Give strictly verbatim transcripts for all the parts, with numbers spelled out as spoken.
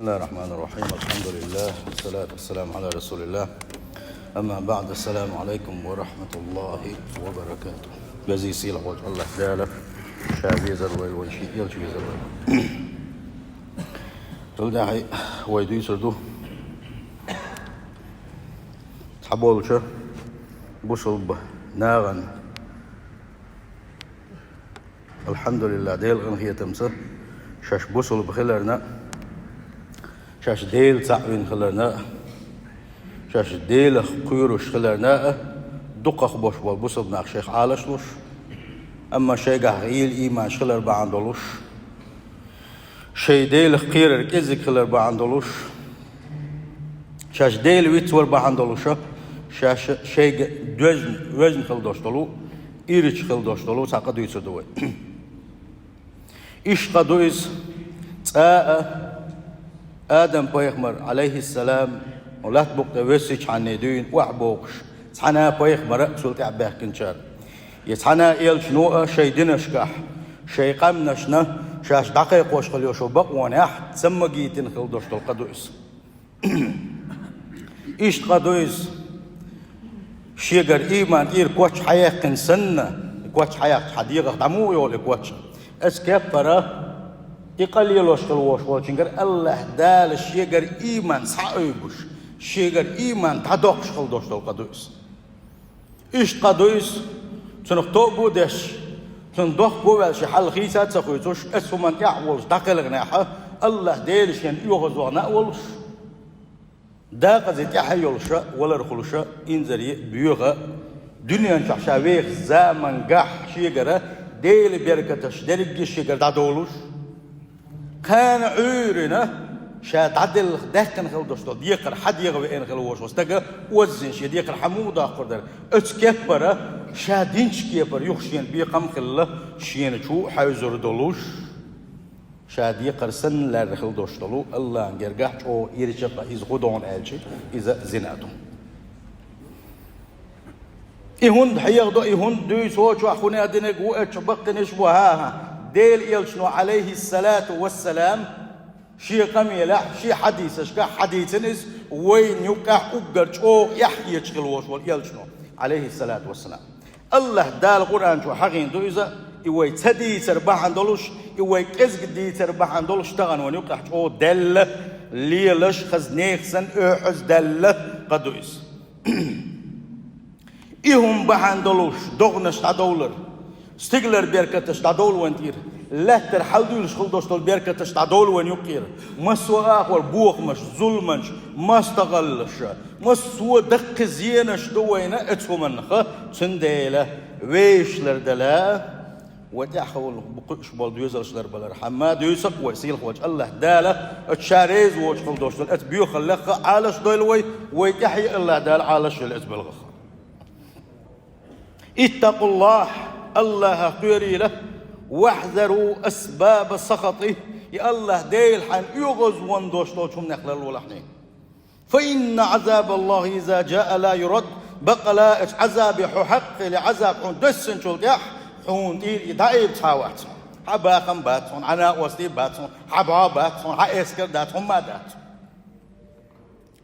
بسم الله الرحمن الرحيم. الحمد لله، والصلاة والسلام على رسول الله. أما بعد، السلام عليكم ورحمة الله وبركاته. Веза-сийлахь волчу АллахӀ Дала Ша везар вай, вай Шен элча везар вай. Цул тӀаьхьа вай дуьйцур ду цхьаболчу бусалба нахана, алхьамдулиллахӀ, Делан къинхетамца, шаьш бусалба хиларна, шаьш Дела цхьаъ вина хиларна, шаьш Делах кхоьруш хиларна, дукхах болуш болу бусалба нах шайх Ӏалаш луш, амма шайгахь гӀийла ийманаш хилар бахьана долуш, шайн Делах кхерар кӀезиг хилар бахьана долуш, шаьш Дела вицвар бахьана долуша, шаьш шайга доьзна, воьзна хила долуш долу, ирча хила долуш долу цхьа къа дуьйцур ду вай. Иштта къа ду иза: цкъа а Адам-пайхамар, Ӏалайхиссалам, латта букъа тӀе вессичхьанний дуьйна охьабохуш, цхьана а пайхамара а, цул тӀаьхьа баьхкинчара, я цхьана а элчано а шайн динашкахь, шайн къаьмнашна шаьш дӀакхайкхош хила йолчу бакъонехь ца магийтина хила долуш долу къа ду иза. Иштта къа ду иза: шегара ийман тӀера коч хьаяьккхина санна, и коч хьаяьккхича, хьан дегӀах дӀа муха йолу и коч? Оцу кеппара и къа лелош хила волуш волчуьнгара АллахӀ Дала шегара ийман схьаойбуш, шегара ийман дӀадоккхуш хила долуш долу къа ду иза. Иштта къа ду иза: цунах тоба а деш, цунна дохко а ваьлла, шен хьал хийца а ца хуьйцуш, оцу хӀуманна тӀехь а волуш дӀакхелхинехь, АллахӀ Дела шена оьгӀазвахана а волуш, декъаза тӀаьхьа йолуша, валар хуьлуша, инзаре а, боьха а, дуьнен чохь ша вехачу замангахь шегара Делан беркаташ дерриге а шегара дӀадолуш, кхана Ӏуьйрина, ша дӀаделлах даьккхина хила долуш долу декхар хьан дегӀан веана хила волуш волу стага оззина шен декхар хьан муха доккхур дара? Оцу кеппара, ша динчу кепара юха шена бекхам а хилла, шена чу а хьаьвзар долуш, ша декхар санна лаьрра хила долуш долу АллахӀан гергахь чӀогӀа ирча къа иза хӀун ду аьлча, иза зина ду. И хӀунда хьехадо, и хӀунда дуьйцу, цо чохь хӀун а динарг ву, оцу чу баккхийнаш бу, хӀан-хӀа. Делан элчано, Ӏалайхиссалату вассалам, шен къамелехь, шен хьадисашкахь хьадийцина иза, вайна юккъехь уггар чӀогӀа эхь хеташ хила волуш волу элчано, Ӏалайхиссалату вассалам. АллахӀ Дала Къуръан чу хьахийна ду иза, и вай ца дийцар бахьана долуш, и вай кӀезиг дийцар бахьана долуш, тахана вайна юккъехь чӀогӀа даьлла, лелаш, хаза нехан санна оьхьаз даьлла къа ду иза. И хӀума бахьана долуш догӀанаш дӀадовлар, стигалара беркаташ дӀадовла вайн тӀера, лаьттара хьалдуьйлуш хила долуш долу беркаташ дӀадовла вайн юккъера, массо а ахор бохамаш, зуламаш, мастагӀаллаша, массо а даккхий зенаш ду вайна оцу хӀуманах, цундела вешалла дала, вай тӀаьхьа волу кхуьуш болу доьзалш ларбалар хьамма дуьйцу-кх вай сийлахь волчу АллахӀ Дала, оцу ша реза воцуш хила долуш долу оцу боьхаллех а Ӏалаш дойла вай, вай тӀаьхьа а АллахӀ Дала Ӏалаш йойла оцу белхах. اتقوا الله, АллахӀах кхерийла, واحذروا أسباب سخطه, и АллахӀ Дела хьайна оьгӀазвахана долуш долчу хӀуманех ларлолахь. فإن عذاب الله إذا جاء لا يرد, бакъала оцу Ӏазабе хьо хьакъ хилий, Ӏазаб хьуна доьссинчул тӀаьхьа хьуна тӀера и дӀаайба цхьа а вац. Хьан бахам бац хьуна, хьан накъостий бац хьуна, хьан бӀо бац хьуна, хьан эскар дац, хӀумма дац.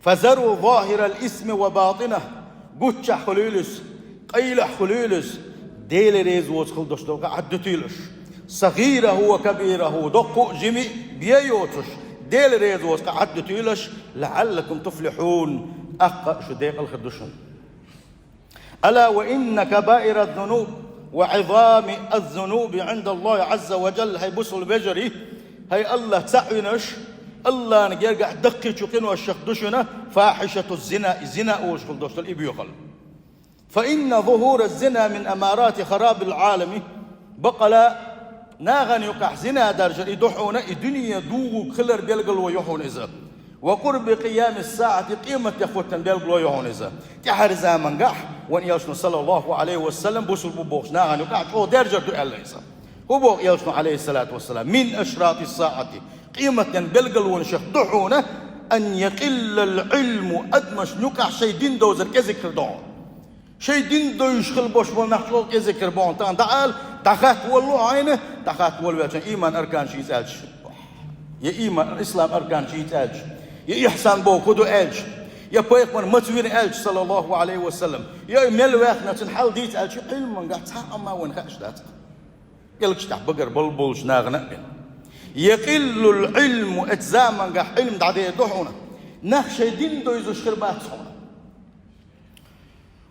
فذروا ظاهر الإثم وباطنه, гуччахь хуьлийла иза, къайлахь хуьлийла иза, Дела реза воцу хила долуш долу къа Ӏаддуьтийла аша. صغيره وكبيره, доккха а, жима а бен йоцуш, Дела реза воцу къа Ӏаддуьтийла аша, لعلكم تفلحون, тӀаккха шу декъала хир ду шуна. ألا وإن كبائر الذنوب وعظام الذنوب عند الله عز وجل, хӀай бусалба вежарий, хӀай АллахӀ цхьаъ винарш, АллахӀан гергахь даккхийчу къиношех ду шуна, فاحشة الزنا, и зина олуш хила долуш долу и боьхалла. فإن ظهور الزنا من أمارات خراب العالم, бакъала нахана юкъахь зина даржар и ду хьуна, и дуьне дугӀург хилар белгало ю хьуна иза. وقرب قيام الساعة, къематден хӀоттан белгало ю хьуна иза. ТӀаьхьарчу замангахь, вайн элчано, саллаллаху Ӏалайхи ва саллам, бусалба бу бохучу нахана юкъахь чӀогӀа даьржар ду аьлла иза. ХӀун боху элчано, Ӏалайхиссалату вассалам? من أشراط الساعة, къематден белгалонашех ду хьуна, أن يقل العلم, адамашна юкъахь шайн дин довзар кӀезиг хир ду хьуна. Шайн дин довзуш хила болуш болу нах чӀогӀа кӀезиг хир бу хьуна. Тахана дӀаала, дӀахатта волало хьайна, дӀахатта волавелча, иман арканаш иза аьлча. Я иман, ислам арканаш йийца аьлча, я ихьсан бохург хӀун ду аьлча, я пайхамар маца вина аьлча, саллаллаху Ӏалайхи ва саллам, я мел ваьхна цун хьал дийца аьлча, Ӏилмангахь цхьа а ма вайна хууш дац. КӀелгаш тӀехь багара болу болчу нахана а бен. Якъиллул Ӏилму, эцу замангахь Ӏилма дӀадер ду хьуна. Нах шайн дин довзуш хир бац хьуна.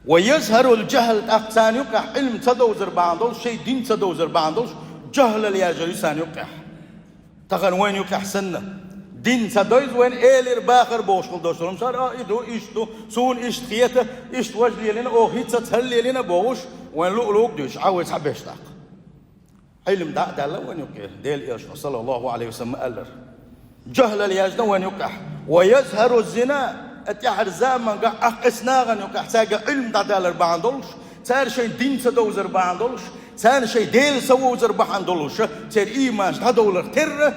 Ва язхарул жахӀл, тӀаккха царна юкъахь Ӏилма ца довзар бахьана долуш, шайн дин ца довзар бахьана долуш, жахӀлал яьржар ю царна юкъахь. Тахана вайна юкъахь санна, дин ца довза вайна, элира бахар бохуш хила долуш долу хӀума, а, и ду, иштта ду, суна иштта хета, иштта важа лелийна, оха хӀинца цхьа лелийна бохуш, вайна луъ-луъ дуьйш, Ӏа вай цхьаберш тӀаккха. Ӏилма дӀа а даьлла вайна юкъе, Делан Элчано, саллаллаху Ӏалайхи ва саллам, аьллера. ЖахӀлал яьржина вайна юкъахь. Ва язхару зина, тӀаьхьара замангахь, ахь эцу нахана юкъахь, цаьрга Ӏилма дӀадалар бахьана долуш, цара шайн дин ца довзар бахьана долуш, царна шайн Дела ца вовзар бахьана долуш, церан ийманаш дӀадовлар терра,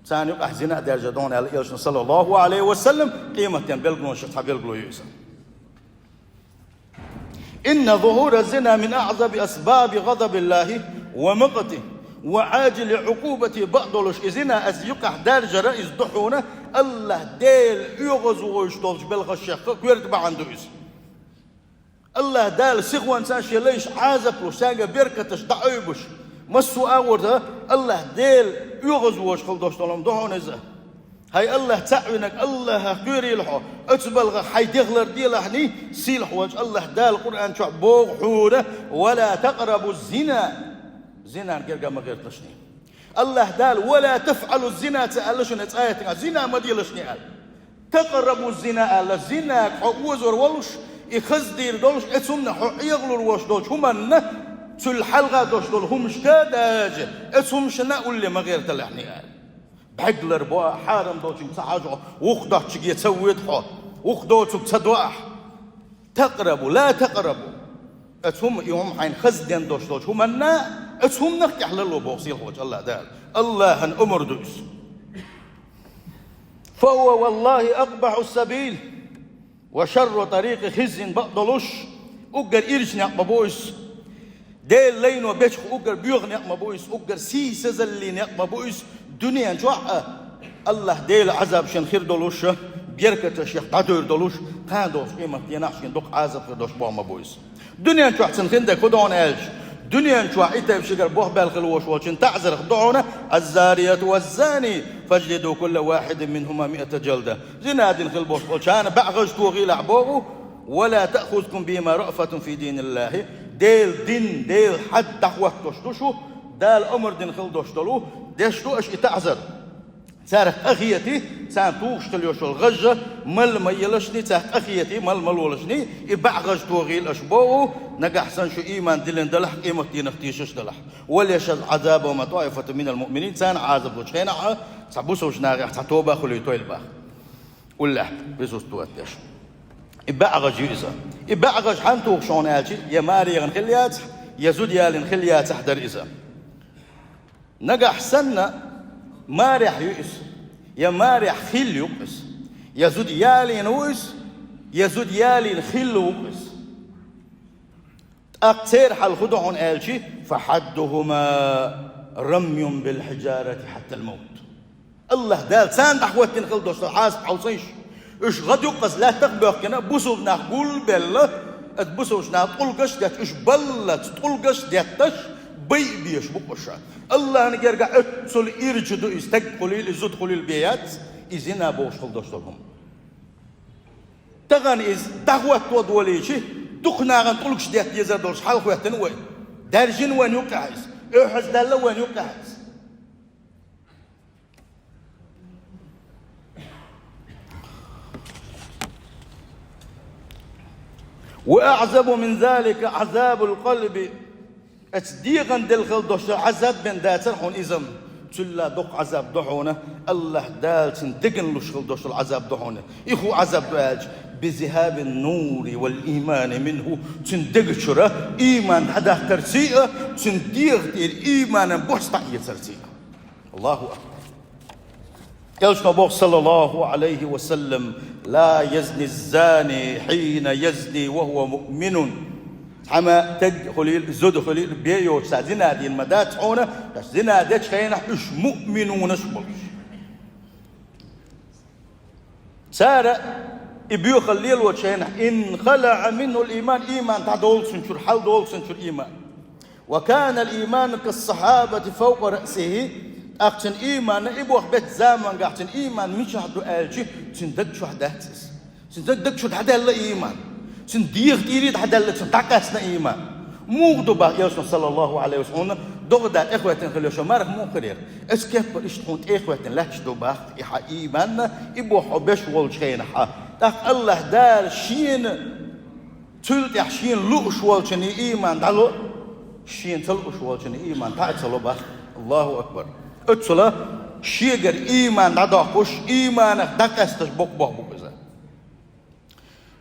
царна юкъахь зина а даьржар ду хьуна аьлла Элчано, саллаллаху Ӏалайхи ва саллам, къематдийнан билгалонех цхьа билгало ю иза. Инна зухура зина мин аӀзами асбаби гӀазабиллахи ва макътихи ва Ӏаджили Ӏукъубатихи, бакъдолуш и зина, эцу юкъахь даьржар иза ду хьуна, АллахӀ Дела оьгӀазвойтуш долчу белхашех коьрта бахьана ду иза. АллахӀ Дала сихонца шен лайш Ӏазап луш, цаьрга беркаташ дӀаайбеш, массо а агӀор АллахӀ Дела оьгӀазвойтуш хила долуш долу хӀума ду хьуна иза. ХӀай АллахӀ цхьаъ винарг, АллахӀах кхоьрийла хьо, оцу балхах хьайн дехалар делахь, сийлахь волчу АллахӀ Дала Къуръан чохь боху хьуна: «Ва ла такърабу зина». Зинан герга ма гӀерталаш шуна. АллахӀ Дала: «Ва ла тафӀалу зина» ца аьлла шуна цхьа аятехь, зина ма делаш шуна аьлла. «Такърабу зина» аьлла, зинага хьо озор волуш, и хаза дийр долуш, эцу хӀуманах хьо Ӏехалур волуш долчу хӀуманна, цул хьалха долуш долу хӀуманашка а даже, эцу хӀуманашна а улле ма гӀерталаш шуна аьлла. БӀаьрг ларбо ахь, хьарам долчуьнга ца хьажа хьо, вукху доцчуьнга ца воьду хьо, вукху доцург ца до ахь. Такърабу, ла такърабу. Оцу хӀума, и хӀума хьайна хаза ден долуш долчу хӀуманна, оцу хӀуманах тӀехь лало боху сийлахь волчу АллахӀ Дала. АллахӀан омра ду иза. Фа хӀува валлахӀи акъбахьу сабил. Ва шарру тарикъи хизйин, бакъдолуш, уггар ирча некъ ма бу иза. Делан лайно бечу уггар боьха некъ ма бу иза, уггар сийсазаллин некъ ма бу иза. Дуьнен чохь а АллахӀ Делан Ӏазап шен хир долуш, беркаташ шех дӀадуьйр долуш, кхана долчу къематдийнахь шен дукха Ӏазап хир долуш боху ма бу иза. Дуьнен чохь цуьнан хиндерг хӀун ду хьуна аьлча, дуьнен чохь и тайпа шигара бохбаьлла хила волуш волчун таӀзарх ду хьуна: «Аззанияту ваззани, фажлиду кулла вахидин минхума миата жалда». Зина дина хила болуш болчарна бӀе гӀаж тохийла ахь боху: «Ва ла таъхузкум бихима раъфатун фи диниллахи». Делан дин, Делан хьад дӀахӀоттош ду шу, Дала омра дина хила долуш долу, деш ду аша и таӀзар. Царах къахетий, царна тухуш хила йолуш йолу гӀаж мала ма елаш шуна, царах къахетий, мала ма лолаш шуна, и бӀе гӀаж тохийла аша боху, нагахь санна шу ийман диллина далахь, къематдийнах тешаш далахь. «Валияшхад Ӏазабахума тӀаифатун минал муъминин», царна Ӏазап лучу хенахь а цхьа бусалба нахах цхьа тоба а хуьлуьйтийла боху. Уллехь присутствовать деш. И бӀе гӀаж ю иза. И бӀе гӀаж хьанна тухуш хьуна аьлча, я марехана хила яцахь, я зуда ялийна хила яцахь дара иза. Нагахь санна марехь ю иза, я марехь хилла ю иза, я зуда ялийна ву иза, я зуда ялийна хилла ву иза. ТӀаккха церан хьал хӀун ду хьуна аьлча: «Фа хьаддухума рамйун бил хьиджарати хьаттал мавт». АллахӀ Дала царна дӀахӀоттийна хила долуш долу Ӏазап хьовсийша. Уьш гӀадъюккъаза лаьттах а боьхкина, бусалба нах гулбелла, оцу бусалба нахана тӀулгаш а детта, уьш баллалц тӀулгаш а детташ, байа безаш бу уьш. АллахӀан гергахь оццул ирча ду иза, стаг хуьлийла, и зуда хуьлийла бен яц, и зина бохуш хила долуш долу хӀума. Тахана иза дӀахӀотто долийча, дукха нахана тӀулгаш детта дезар долуш хьал хӀоьттина вай. Даьржина вайна юккъехь иза, оьхьаздаьлла вайна юккъехь иза. «Ва аӀзаму мин залика Ӏазабул къалби». Оцу дегӀан делла хила долуш долу Ӏазап бен дацара хьуна иза. Цул а доккха Ӏазап ду хьуна, АллахӀ Дала цуьнан деган луш хила долуш долу Ӏазап ду хьуна. И хӀун Ӏазап ду аьлча: «Би зихабин нури вал иймани минху». Цуьнан дега чуьра ийман дӀадахкарций а, цуьнан дегӀа тӀера ийманан бос дӀаэцарций а. Аллаху акбар. Элчано боху, саллаллаху Ӏалайхи ва саллам: «Ла язни зани хьина язни ва хува муъминун». Цхьамма стаг хуьлийла, зуда хуьлийла, бен йоцуш цхьа зина дийна ма дац хьуна, аш зина дечу хенахь уьш муъминунаш болуш. Цара и боьхалла лелочу хенахь, «انخلع منه الإيمان», ийман дӀадолу цуьнан чуьра, хьаладолу цуьнан чуьра ийман. «وكان الإيمان كالسحابة فوق رأسه», тӀаккха цуьнан ийман, и боху беттан замангахь цуьнан ийман мичахь ду аьлча, цуьнан даг чохь дац иза. Цуьнан даг чу дӀадаьлла ийман. Цуьнан дегӀан тӀера дӀадаьлла, цуьнан дӀакъаьстина ийман. Муха ду боху Элчано, саллаллаху Ӏалайхи ва саллам, хьуна догӀа да тӀехӀоьттина хилла йолуш, марха муха хир яра? Оцу кеппара иштта хьуна тӀехӀоьттина лаьтташ ду боху и хьан ийман, и боху хьо беш волчу хенахь. ТӀаккха АллахӀ Дала шена, цул тӀаьхьа шена лууш волчун и ийман дӀало, шена ца лууш волчун и ийман дӀа а ца ло боху. Аллаху акбар! Оццула шегара ийман дӀадоккхуш, ийманах дӀакъаьсташ боккха боху бу иза.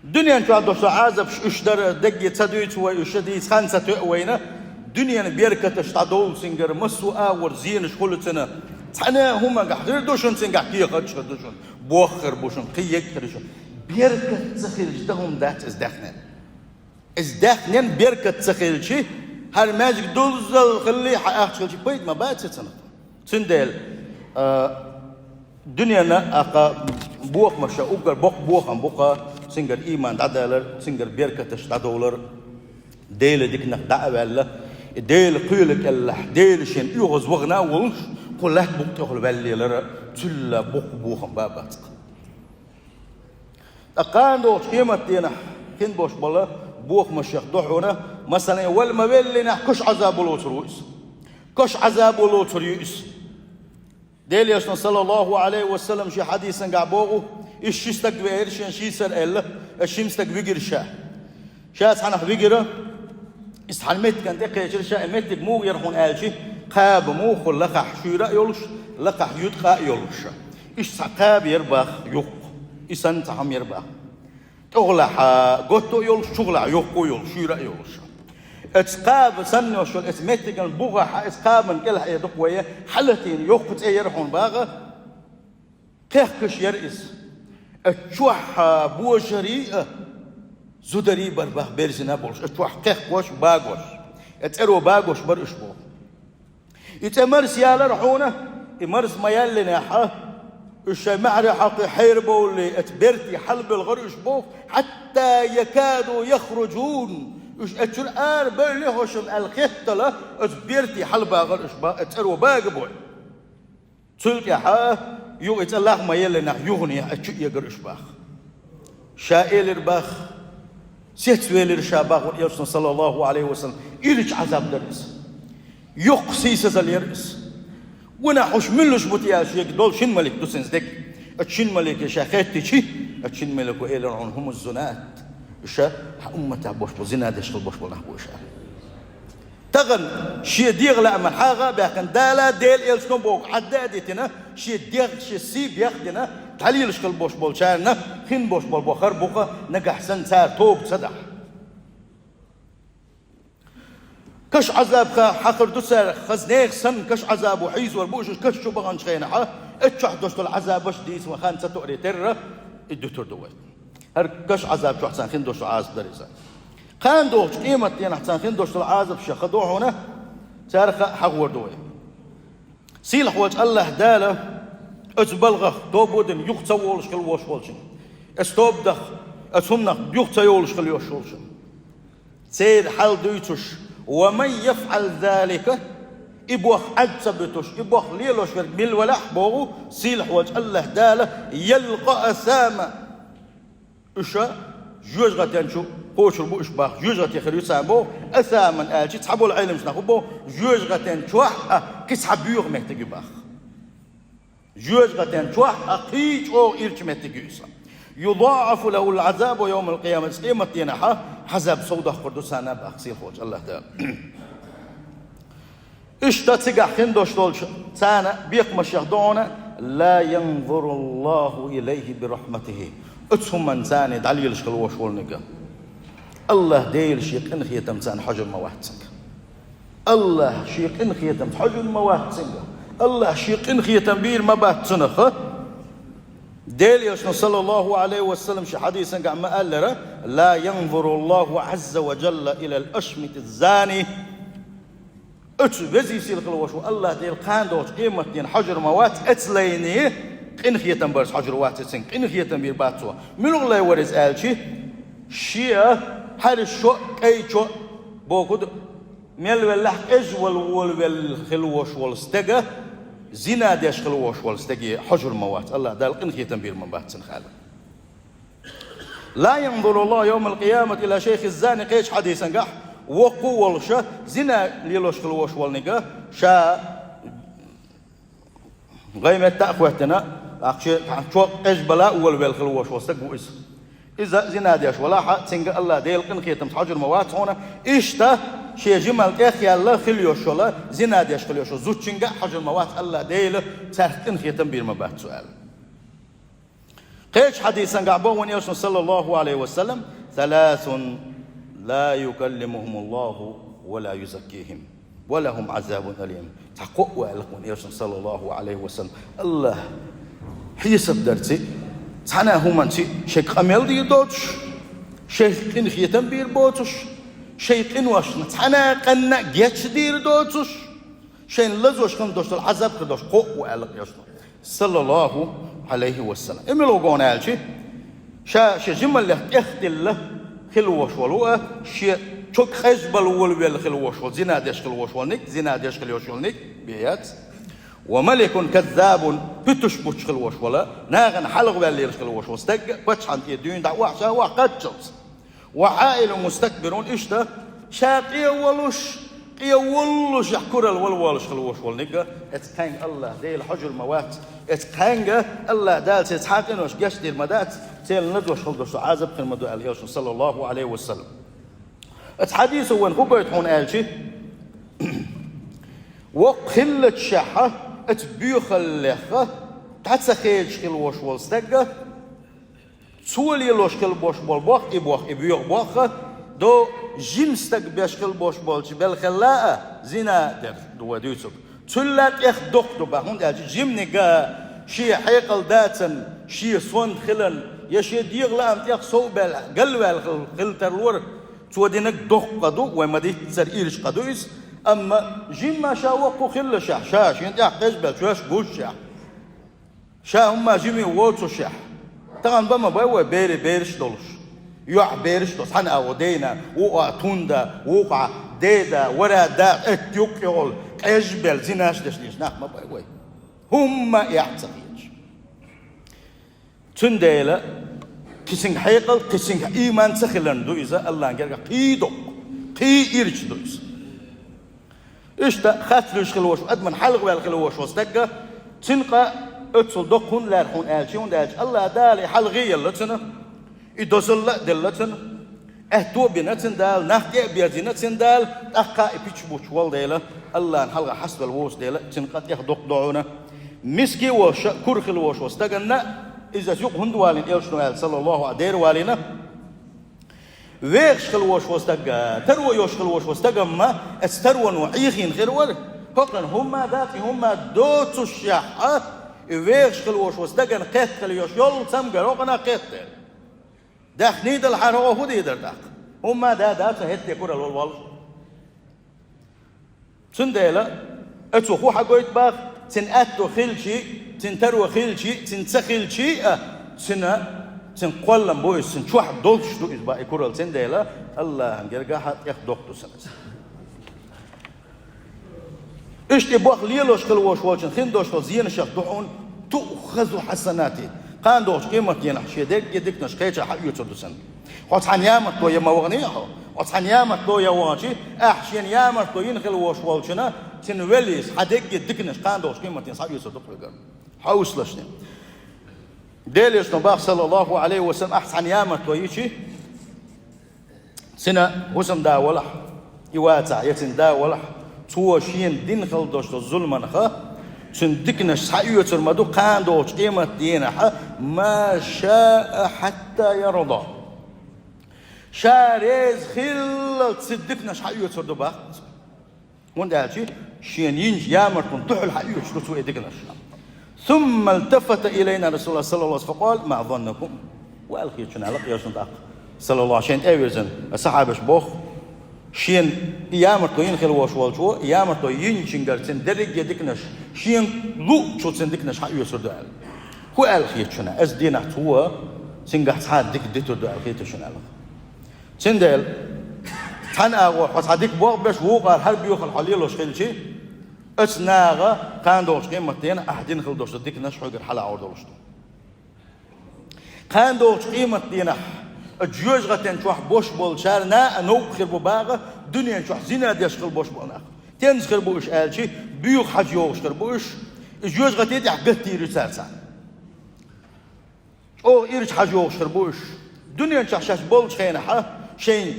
Дуьнен чохь долуш Ӏазапаш уьш дара, дерриге ца дуьйцу вай уьш, дийца хан ца тоьа вайна. Дуьненан беркаташ дӀадовлу цуьнгара, массо а агӀор зенаш хуьлу цуьнан. Цхьана а хӀуманехь хир ду шуна цуьнгахь кехаташ, хир ду шуна, боххар бу шуна, кхин еггара шуна. Беркат ца хилча, дан хӀума дац иза даьхнина. Иза даьхнина беркат ца хилча, хӀара маьждиг дуззал хилла, хьан ахча хилча, пайда ма бац цунах. Цундела, а, дуьненан а кха бохамаш, уггар боккха бохам бу-кха цуьнгара ийман дӀадалар, цуьнгара беркаташ дӀадовлар, Делан диканах дӀа а ваьлла, и Делан кхелан кӀелахь, Дела шена оьгӀаз вахана а волуш, кху лаьтта букъа тӀехула ваьлла лелар, цул боккха бохам ба бац-кха. Ткъа кхана догӀучу къематденахь хин болуш болу бохамашех ду хьуна, масала, вала ма-веллинехь, каш Ӏазабо лоцур ву иза. Каш Ӏазабо лоцур ю иза. Делан Элчано, саллаллаху Ӏалайхи ва саллам, шен хьадисангахь боху, иза ши стаг веара шен, шийсара аьлла, иза шина стаг вигира ша. Ша цхьанхьа вигира, иза цхьана меттигана тӀекхечира ша, и меттиг муха яра хьуна аьлча, кхаба муха хуьлу лакхахь шуьйра а йолуш, лакхахь юткъа а йолуш. Иштта цхьа кхаба яра боху юккъе, и санна цхьа хӀума яра боху. ТӀехулахь готто а йолуш, чухулахь йоккхо а йолуш, шуьйра а йолуш. Оцу кхаба санна йолуш йолу, оцу меттиган бухахь, оцу кхабан кӀелахь, э, дукха вай, хьалатийна йоккха цӀе яра хьуна боху, кхехкаш яра иза. Оцу чохь божарий а, зударий а бара боху, берзина а болуш, оцу чохь кхехкош а, багош. Оцу цӀеро багош бара уьш боху. И цӀе марса ялара хьуна, и марса ма-яллинехь, уьш шайн маьхьарий хьокхий хьерабовлий, оцу бертий хьалабевлла гӀара уьш боху, хьатта якаду яхружун. Уьш оцу чуьра арабевлла хӀокхунна аьлла хеттала, оцу бертий хьалабагӀара уьш боху, оцу цӀеро багабой. Цул тӀаьхьа юха и цӀе лах ма-еллинехь, юханехь оцу чу эгара уьш боху. Ша элира боху, сецвелира ша боху Элчано, саллаллаху Ӏалайхи ва саллам, ирча Ӏазаб дара иза. Йоккха сийсазалла яра иза. Ванах хӀуш муьлш бу те аьлла шега долу шина малик ду цуьнца дерг. Оцу шина малике ша хеттича, оцу шина малико элира хьуна, хӀумуз-зунат. Уьш хьан умматехь болуш болу, зина деш хила болуш болу нах бу уьш аьлла. Тахана шен дегӀан лааман хьагӀ а баьккхина, Дала а, Делан Элчано а боху Ӏадда а дитина, шен дегӀ, шен сий бехдина, дӀалелаш хила болуш болчарна хин болуш болу бохар бу-кха, нагахь санна цара тоба ца дахь. Каш Ӏазаб ха хьахар ду цара, хаза нехан санна каш Ӏазабо хьийзор бу уьш, каш чу баханчу хенахь, оцу чохь долуш долу Ӏазабаш дийца ван хан ца тоъаре терра, и дуьтур ду вай. ХӀара каш Ӏазаб чохь царна хин долуш долу Ӏазаб дара иза. Кхана догӀучу къематденахь царна хин долуш долу Ӏазаб шех ду хьуна, цара ха хьахор ду вай. Сийлахь волчу АллахӀ Дала оцу балхах тоба дина юха ца волуш хила волуш волчун, оцу тобанах, оцу хӀуманах юха ца йолуш хила йолуш волчун, церан хьал дуьйцуш: «Ва ман яфӀал залика», и боху Ӏад ца буьтуш, и боху лелош верг мила валахь, боху сийлахь волчу АллахӀ Дала, «ялкъа асама». Уьш жоьжахатен чу кхочур бу уьш боху, жоьжахате хир ю царна боху, асаман аьлча, цхьаболу Ӏеламчу нах бу боху, жоьжахатен чохь а кхин цхьа боьха меттиг ю боху. Жоьжахатен чохь а кхин чӀогӀа ирча меттиг ю иза. «ЮдаӀафу лахӀул Ӏазабу явмал къиямат», къематденахь Ӏазаб сов доккхур ду царна боху сийлахь волчу АллахӀ Дала. Иштта цигахь хин долуш долчу царна бекхамашех ду хьуна: «Ла янзуруллаху илайхи бирахматихи». Оцу хӀуманна царна дӀалелаш хила волуш волниг. АллахӀ Дела шен къинхетамца царна хьожур ма вац цуьнга. АллахӀ шен къинхетамца хьожур ма вац цуьнга. АллахӀ шен къинхетам бийр ма бац цунах. Делан Элчано, саллаллаху Ӏалайхи ва саллам, шен хьадисангахь ма-аллара: «Ла янзуруллаху Ӏазза ва жалла илал ашмитиз зани». Оцу везий сийлахь волуш волу АллахӀ Дела кхана догӀучу къематдийнахь хьожур ма вац эцлайне, Къинхетам барца хьожур вац, цуьнга къинхетам бийр бац цо. Муьлха лай вара иза аьлча, шен хьаьрша чо а, кӀай чо а бохург, мел веллехь къежвала волавелла хила волуш волу стага, зина деш хила волуш волу стаге хьожур ма вац, АллахӀ Дала къинхетам бийр ма бац цунах аьлла. لا ينظر الله يوم القيامة إلى الشيخ الزاني, кхечу хьадисангахь, воккха а волуш, зина лелош хила волуш волниг, ша гӀай метта а хӀоьттина, ахча чо къежбала а волавелла хила волуш волу стаг ву иза. Иза зина деш валахь а, цуьнга АллахӀ Дела къинхетамца хьожур ма вац хьуна, иштта шен жимал тӀех а яьлла хила йолуш йолу, зина деш хила йолуш йолу зудчуьнга а хьожур ма вац АллахӀ Дела, цаьрга къинхетам бийр ма бац цо аьлла. Кхечу хьадисангахь боху вайн Элчано, саллаллаху Ӏалайхи ва саллам: ثلاث لا يكلمهم الله ولا يزكيهم ولهم عذاب أليم. Цхьа кхоъ ву аьлла вайн Элчано, саллаллаху Ӏалайхи ва саллам. АллахӀа хьесап дарций, цхьана а хӀуманций шайга къамел дийр доцуш, шайх къинхетам бийр боцуш, шайн къиношна цхьана а къанна а гечдийр доцуш, шайна лазош хила долуш долу Ӏазап хир долуш кхоъ ву аьлла Элчано, саллаллаху Ӏалайхи ва саллам. И мила ву аьлча, ша шен жималлех тӀех а дилла хила волуш волу а, шен чо къежбала волавелла хила волуш волу, зина деш хила волуш волниг, зина деш хила йолуш йолниг бен яц. وملك كذاب, пуьтуш буттуш хила волуш волу, нахана хьалхаваьлла лелаш хила волуш волу стаг, паччахьна тӀе дуьйна дӀа охьа ша охьа кхаччалц. وعائل مستكبر, иштта ша къе а волуш, къе воллушехь куралла вала волуш хила волуш волниг, оцу кхаьнга АллахӀ Дела хьожур ма вац, оцу кхаьнга АллахӀ Дала церан цхьа а къинош гечдийр ма дац, церан лазош хила долуш долу Ӏазап хир ма ду аьлла Элчано, саллаллаху Ӏалайхи ва саллам. Оцу хьадисо вайна хӀун гойту хьуна аьлча, воккха хиллачохь а, оцу боьхаллех а дӀа ца хедаш хила волуш волу стаг, цо лелош хила болуш болу боху и боху, и боьха боху, до жима стаг беш хила болуш болчу белхелла а зина дер ду вай дуьйцург. Цул а тӀех доккха ду боху, хӀунда аьлча жиманиг а шен хьекъал дацан, шен сонта хилан, я шен дегӀан лаам тӀех сов баьлла, галваьлла хила, хила тарлора, цо динарг доккха къа ду, вай ма-дийццара ирча къа ду иза, амма жимма ша воккха хиллашехь, ша шена тӀехь къежбелла чоьш гуш а, ша хӀумма жима воцушехь, тахана бан ма бай вай берийн бераш а долуш, йоӀ бераш а долуш, цхьана агӀо дайна, вукху а тунда, вукху а деда, вара да, эт юккъехула, къежбелла, зинаш деш лелаш нах ма бай вай. ХӀумма а эхь ца хеташ. Цундела кхин цуьнга хьекъал, кхин цуьнга ийман ца хиларна ду иза, АллахӀан гергахь кхин доккха, кхин ирча ду иза. Иштта хатта луьйш хила волуш, адаман хьалхаваьлла хила волуш волу стаг, цуьнан къа оццул доккха хӀунда лаьара хьуна аьлча, хӀунда аьлча АллахӀ Дала и хьалхе а елла цунна, и дозалла а делла цунна, аьтто а бина цуьнан Дала, нах тӀе а берзийна цуьнан Дала, тӀаккха и пуьтуш буттуш волу дела, АллахӀан хьалха хьаставелла воцу дела, цуьнан къа тӀех доккха ду хьуна. Миска а волуш, кура хила волуш волу стаганна, иза юкъа хӀунда валийна Элчано аьлла, саллаллаху Ӏалайхи, дера валийна. Вехаш хила волуш волу стаг, таро йолуш хила волуш волу стагам-м, оцу тароно Ӏехийна хир вара, хӀокхуьнан хӀумма а дац, и хӀумма а доцушехь а, и вехаш хила волуш волу стагана кхетта хила йолуш йолу цамгар хӀокхунах кхетта дара. Даьхний далахьара хӀокхо хӀун дийр дара тӀаккха? ХӀумма а да, дац, хӀетте куралла вала волуш. Цундела оцо хӀун хьагойту боху, цуьнан аьтто хилчий а, цуьнан таро хилчий а, цуьнан ца хилчий а, цуьнан, цуьнан кхоллам бу иза, цуьнан чохь долуш ду иза боху и куралла, цундела АллахӀан гергахь тӀех доккха ду цуьнан иза. Иштта и боху лелош хила волуш волчун хин долуш долу зенашах ду хьуна, تؤخذ حسناته. Кхана догӀучу къематдийнахь шен дерриге диканаш кхечахь хьаоьцур ду цунна. Хьо цхьана ямартло ян ма ваханехь хьо, хьо цхьана ямартло ян вахчи, ахь шена ямартло йина хила волуш волчунна, цуьнан веллийса хьан дерриге диканаш кхана догӀучу къематдийнахь схьаоьцур ду хьоьгара. Хьовсалаш шуна. Делан Элчано боху, саллаллаху Ӏалайхи ва саллам, ахь цхьана ямартло йичи, цуьнан хӀусамда валахь, и вацахь, я цуьнан да валахь, цо шена дина хила долуш долу зуламанах цуьнан диканаш схьаоьцур ма ду кхана догӀучу къематдийнахь, ما شاء حتى يرضى. Ша реза хиллалц цуьнан диканаш схьаоьцур ду боху. ХӀунда аьлча шена йинчу ямартлонна дуьхьал схьаоьцуш ду цо и диканаш. ثم التفت إلينا رسول الله صلى الله عليه وسلم فقال: ما ظنكم؟ Ваьлла хеташ ву аьлла Элчано тӀаккха, саллаллаху, шайна тӀе а вирзина, сахьабаш боху, шена и ямартло йина хила волуш волчо, и ямартло йинчуьнгара цуьнан дерриге диканаш, шена луъучул цуьнан диканаш схьаоьцур ду аьлла. Фу аьлла хета шуна? Аса дийнахь цо цуьнгахь цхьа дика дитур ду аьлла хета шуна аьлла. Цундела цхьана агӀор хьо цхьа дика болх беш, вукхара хӀара боьхалла хьо лелош хилча, оцу наха кхана долчу къематдийнахь ахь дина хила долуш ду диканаш хьоьгара хьалаӀор долуш ду. Кхана долчу къематдийнахь а жоьжахатин чохь бош болчара наа а новкъа хир бу баха, дуьнен чохь зина деш хила бош болу нах. Тенца хир бу уьш аьлча, боьха хьажа йогӀуш хир бу уьш, и жоьжахати тӀехь гатдийр ю цара царна. ЧӀогӀа ирча хьажа йогӀуш хир бу уьш. Дуьнен чохь шаьш болчу хенахь а шайн,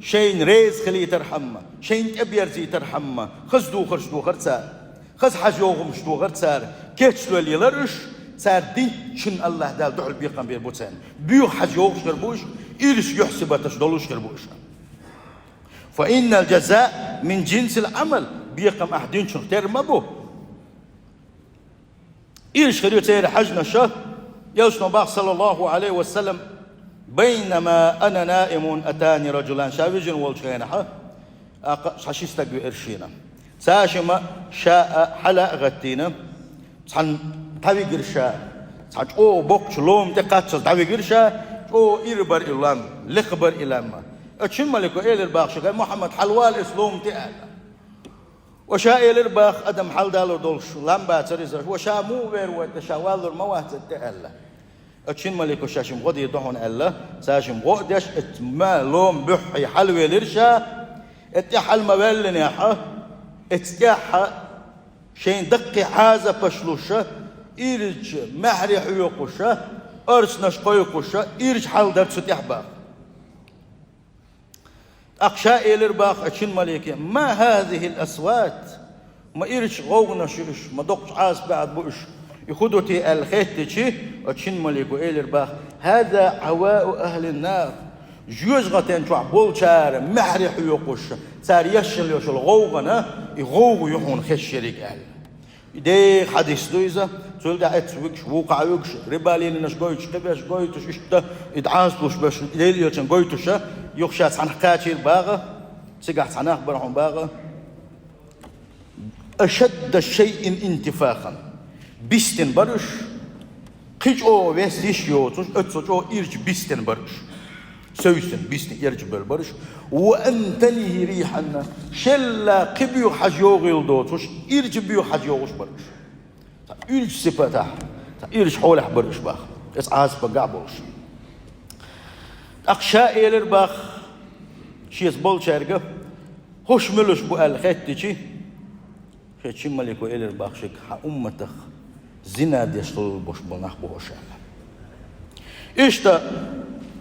шайна реза хилийтархьама, шайна тӀеберзийтархьама, хаза духарш дохар цара. Хаза хьажа йогӀумаш дохар цара, кечлой лелар уьш, цара динчун АллахӀ Дала дуьхьал бекхам бийр бу царна. Боьха хьажа йогӀуш хир бу уьш, ирча юьхь-сибаташ долуш хир бу уьш. Фа иннал жаза мин жинсил Ӏамал, бекхам ахь динчух тера ма бу. Ирча хир ю церан хьаьжнаша, элчано бах, саллаллаху Ӏалайхи ва саллам: «Байнама ана наимун атани ражулан», ша вижина волчу хенахь, аккха цхьа ши стаг веара шена. Цаьршимма ша а хьала а гӀаттийна, цхьана дӀавигира ша, цхьа чӀогӀа боккхачу лома тӀе кхаччалц дӀавигира ша, чӀогӀа ирра бара и лам, лекха бара и лам. Оцу шина малико элира бах шуьга: «Мухьаммад, хьалавала оцу лома тӀе», аьлла. Ва ша элира бах, адам хьаладалур долуш лам бацара иза. Ва ша муха вер вайта, ша валлур ма вац тӀе аьлла. Оцу шина малико шаьшшимма гӀо дийр ду хьуна аьлла, цаьршимма гӀо а деш, эцу ма лома буьххье хьалавелира ша, эцу тӀе хьала ма ваьллинехь а, эцу тӀехь а шайн даккхий Ӏазапаш луша, ирча маьхьарий хьоькхуша, орцанаш кхойкхуша, ирча хьал дара цу тӀехь бах. ТӀаккха ша элира бах оцу шина малике: «Ма хӀазихил асват? Ма ирча гӀовгӀанаш ю уьш, ма доккхачу Ӏазапехь бу уьш, и хӀун ду те?» аьлла хеттичи, оцу шина малико элира бах: «ХӀаза Ӏавау ахӀлин нар». Жоьжахатин чохь болчара маьхьарий хьоькхуш, цара еш йолу гӀовгӀана, и гӀовгӀа ю хьуна хезаш ерг аьлла. И деха хьадис ду иза, цул тӀаьхьа эццахь вуьгуш, вукхахь вуьгуш, рибалинаш гойтуш, кхиберш гойтуш, иштта и дӀасалуш берш, Делан элчанна гойтуша, юха ша цхьанхьа кхачийра баха, цигахь цхьа нах бара хьуна баха. Ашадда шайин интифахан. Бистина бара уьш, кхин чӀогӀа вес йиш йоцуш, оццул чӀогӀа ирча бистина бара уьш. Севсина, бистина ирча бевлла бара уьш. Ва антанихи рихьанна, шелла кхин боьха хьажа йогӀийла доцуш, ирча боьха хьажа йогӀуш бара уьш. Цхьа ирча сипатахь, цхьа ирча хьолехь бара уьш бах, эцу Ӏазапагахь болуш. ТӀаккха ша элира бах шеца болчаьрга: «ХӀорш муьлш бу?» аьлла хеттичи, шен шина малико элира бах шега: «Хьан умматах зина деш хила бош болу нах бу хӀорш», аьлла. Иштта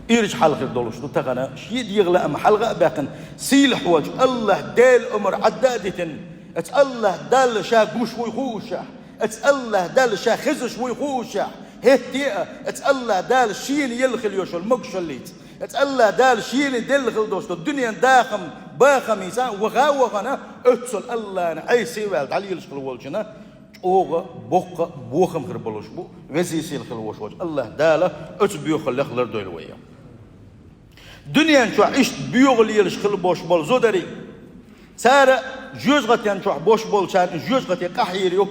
ирча хьал хир долуш ду тахана, шен дегӀан лаам хьалха а баьккхина, сийлахь волчу АллахӀ Делан омра Ӏадда а дитина, эцу АллахӀ Далла ша гуш вуй хуушшехь, эцу АллахӀ Далла ша хезаш вуй хуушшехь, хӀетте а эцу АллахӀ Дала шена елла хила йолуш йолу могушаллица, эцу АллахӀ Дала шена делла хила долуш долу дуьненан дахам, бахамца ваха а вахана, оццул АллахӀна Ӏеса а ваьлла дӀалелаш хила волчунна чӀогӀа боккха а бохам хир болуш бу, везий-сийлахь хила волуш волчу АллахӀ Дала оцу боьхаллех лардойла вай. Дуьнен чохь иштта боьха лелаш хила бош болу зударий, цара жоьжахатен чохь бош болчарна жоьжахате къахьийр ю.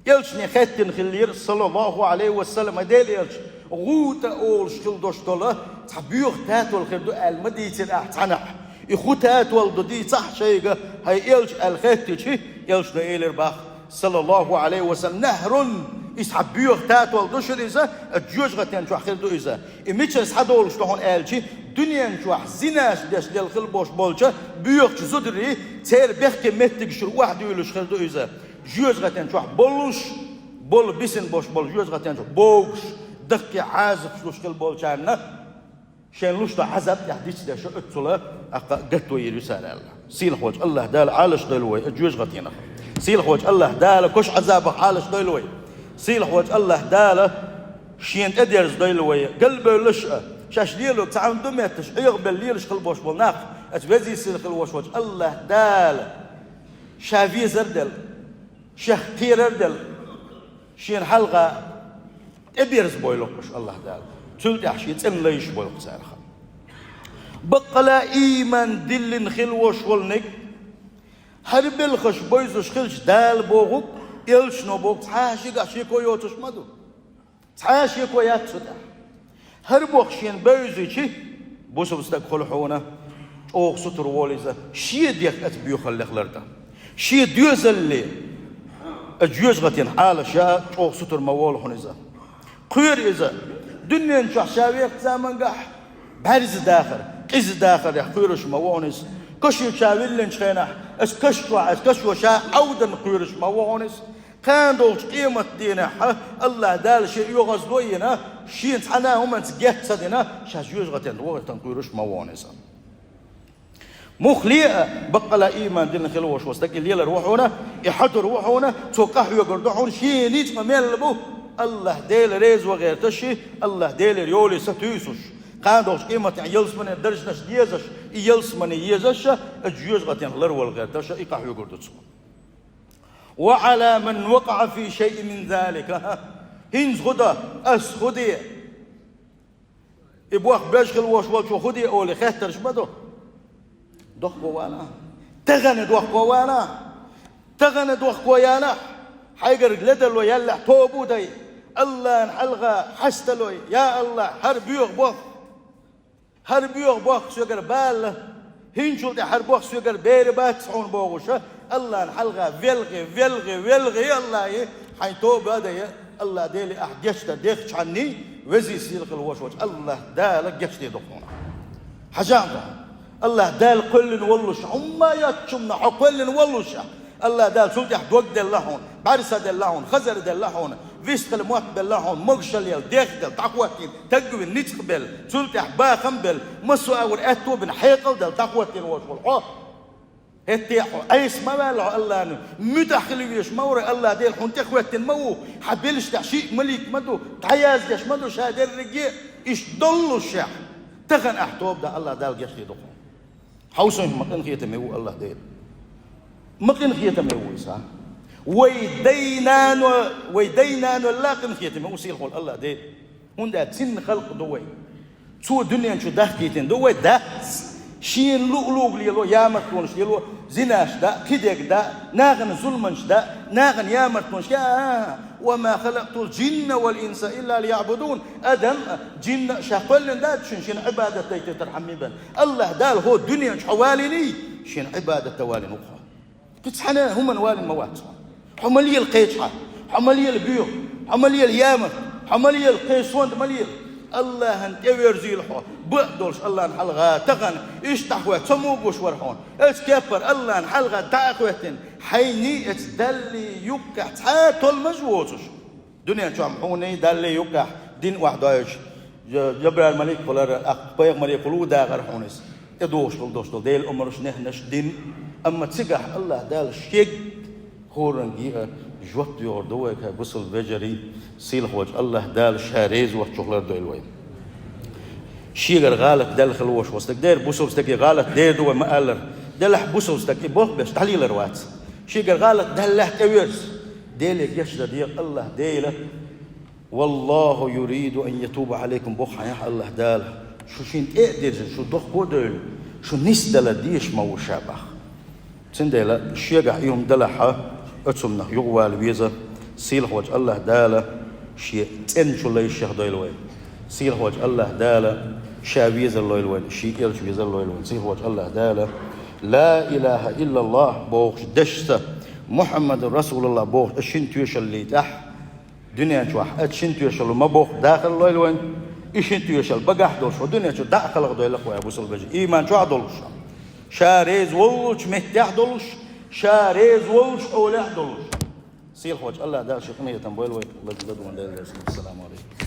Элчане хеттина хиллера, саллаллаху Ӏалайхи ва саллам, ай Делан элча, гӀута олуш хила дош долу цхьа боьха татол хир ду аьлла ма дийцира ахь цхьанахь. И хӀун татол ду дийцахь шайга, хӀай элча, аьлла хеттичи, элчано элира бах, саллаллаху Ӏалайхи ва саллам: «Нахьрун», иза цхьа боьха татол ду шуна иза, жоьжахатен чохь хир ду иза. И мичара схьадолуш ду хьуна аьлчи, дуьнен чохь зинаш деш лела хила бош болча боьхачу зударий, церан бехке меттигаш чуьра охьадуьйлуш хир ду иза. Жоьжахатен чохь болуш, болу бисина бош болу жоьжахатен чохь богуш, даккхий Ӏазапаш луш хила болчарна шайн луш долу Ӏазап тӀехь дицдеш оццула, аккха гатто йийр ю цара аьлла. Сийлахь волчу АллахӀ Дала Ӏалаш дойла вай, оцу жоьжахатенах. Сийлахь волчу АллахӀ Дала кошан Ӏазапах Ӏалаш дойла вай. Сийлахь волчу АллахӀ Дала шена тӀедерза дойла вай. Галбевллаш а, шаьш лело ца хьуна ду метташ, Ӏехабелла лелаш хила бош болу нах, оцу везий-сийлахь хила вош волчу АллахӀ Дала ша везар а делла, шех кхерар а делла, шена хьалха тӀеберза бойла-кх уьш АллахӀ Дала. Цул тӀаьхьа шен цӀена лайш бойла-кх царах. Баккъала ийман диллина хила вош волниг, хӀара белхаш бойзуш хилча, Дала бохург, элчано бохург цхьа а шигахь шеко йоцуш ма ду. Цхьа а шеко яц цу тӀехь. ХӀара боху шена бевзичи, бусалба стаг хуьлу хьуна, чӀогӀа сутара волу иза, шен дегӀ оцу боьхаллех лардан. Шен доьзалле, оцу жоьжахатин хьалаша чӀогӀа сутара ма волу хьуна иза. Кхоьру иза, дуьнен чохь ша вехачу замангахь бӀаьрзе дахар, къиза дахарехь кхоьруш ма ву хьуна иза. Кашо ша виллинчу хенахь, оцу каш чохь, оцу кашо ша Ӏовдан кхоьруш ма ву хьуна иза. Кхана долчу къематдийнахь Аллах Дала шен оьгӀазло а йина, шена цхьана а хӀуманца геч ца дина, ша жоьжахатин вохийтан кхоьруш ма ву хьуна иза. Муххале а баккъала ийман дина хила волуш волу стаг и лелар ву хьуна, и хьатур ву хьуна, цо къахьоьгур ду хьуна, шен ницкъ мел бу, Аллах Дела реза ван гӀерташ и, Аллах Делера йоле сатуьйсуш. Кхана долчу къематехь ялсамане даржанаш дезаш, и ялсамане езаш, оцу жоьжахатин ларвала гӀерташ и къахьоьгур ду цо. وعلى من وقع في شيء من ذلك. ХӀинца хӀун до, ас хӀун де? И боху беш хила волуш волчо хӀун де олий хеттарш ма ду. Дохко вала. Тахана дохко вала. Тахана дохко яла. Хьайгара ледарло яллехь тоба дай. Аллана хьалха хьасталой. Я Аллах, хӀара боьха боху. ХӀара боьха боху соьгара бала, хӀинцул тӀе хӀара боху соьгара бер бац хьуна бохуша, Аллана хьалха велхи, велхи, велхи, Аллахьи, хьайн тоба а дайа, Аллах Дели ахь гечдар дехчхьанний, вези сийлахь хила волуш волчу Аллах Дала гечде ду хьуна. Хьажа а ду. Аллах Дала кхоьллина воллуш, хӀумма йоцчунна хьо кхоьллина воллуш, Аллах Дала цул тӀехь дог делла хьуна, бӀаьрса делла хьуна, хазар делла хьуна, вистхила мотт белла хьуна, могушалла елла, дехделла, дӀахӀоттийна, тагвина ницкъ белла, цул тӀехь бахам белла, массо а агӀор аьтто бина, хьекъал делла, дӀахӀоттийна волуш волу хьо. ХӀетте а хьо Ӏеса ма ваьлла хьо Аллана, муьтӀахь хила везаш ма вара Аллах Дела хьуна тӀехӀоьттина ма ву, хьан белаш тӀехь шиъ малик ма ду, дӀаяздеш ма ду ша дерриге а, иштта доллушехь, тахана ахь тоба дан Аллах Дала гечде ду хьуна. Хьовсийша, ма къинхетаме ву Аллах Дела. Ма къинхетаме ву Иза. Вай дай-нано, вай дай-нанолла къинхетаме ву сийлахь волу Аллах Дела. ХӀунда аьлча Цуьнан халкъ ду вай. Цо дуьнен чу дахкийтина ду вай, дац. Шена луъ-луъ лело, ямартонаш лело, зинаш дан, кхидерг дан, нахана зуламаш дан, нахана ямартонаш ян. وما خلقت الجن والإنس إلا ليعبدون. Адам а, джинна а ша кхоьллина дац шуна, шена Ӏибадат дайтархьама бен. Аллах Дала хӀокху дуьнен чу хьо валийний, шена Ӏибадат дан валийна ву хьо. Кхин цхьана хӀуманна валийна ма вац хьо. Хьо ма лела кхечахьа, хьо ма лела боьха, хьо ма лела ямарта, хьо ма лела кхечу сонта ма лела. Аллахьан тӀеверзийла хьо, бакъ долуш Аллахьан хьалха тахана, иштта дӀахӀоьттина, цо муха гуш вара хьуна. Оцу кеппара Аллахьан хьалха дӀа а хӀоьттина, хьайний оцу Даллий юккъехь цхьа а толмаж а воцуш. Дуьнен чохь хьуний Даллий юккъехь дин охьадойтуш, Жа-, Жабраил малик хуьлура, тӀаккха пайхамарехула ву дахар хьуна иза. ТӀедогӀуш хила долуш долу Делан омраш, нехнаш, дин. Амма цигахь Аллах Дала шегга хӀоранге а жоп доьхур ду вай, кху бусалба вежарий, сийлахь волчу Аллах Дала Ша реза воцчух лардойла вай. Шегара гӀалат даьлла хила волуш волу стаг дера, бусалба стаге гӀалат дер ду вай ма-аллара. Делахь бусалба стаг и болх беш дӀалелар вац. Шегара гӀалат даьллехь тӀеверза, Деле гечдар дехар Аллах Дела. والله يريد أن يتوب عليكم, боху хьан яхь Аллах Дала. Шу шена тӀе а дирзина, шу дохко а девлла, шу нисдала дезаш ма ву Ша боху. Цундела шегахь и хӀума делахь а, оцу хӀуманах юхавала веза, сийлахь волчу Аллах Дала Шен цӀенна чу лайшех дойла вай. Сийлахь волчу Аллах Дала Ша везар лойла вайна, Шен элча везар лойла вайна. Сийлахь волчу Аллах Дала لا إله إلا الله бохучу дешца, محمد رسول الله бохучу шина тоьшаллий тӀехь, дуьнен чохь оцу шина тоьшалла ма бохху дахар лойла вайна, и шина тоьшалла багахь долуш, хӀокху дуьнен чу дӀа а кхалхадойла вай, бусалба вежарий, ийман чохь а долуш, Ша реза воллучу меттехь а долуш, Ша реза воллучу хьолехь а долуш. Сийлахь волчу Аллах Дала Шен къинхетам бойла вай, лаза ладогӀа Дела веза. Ассаламу Ӏалайкум.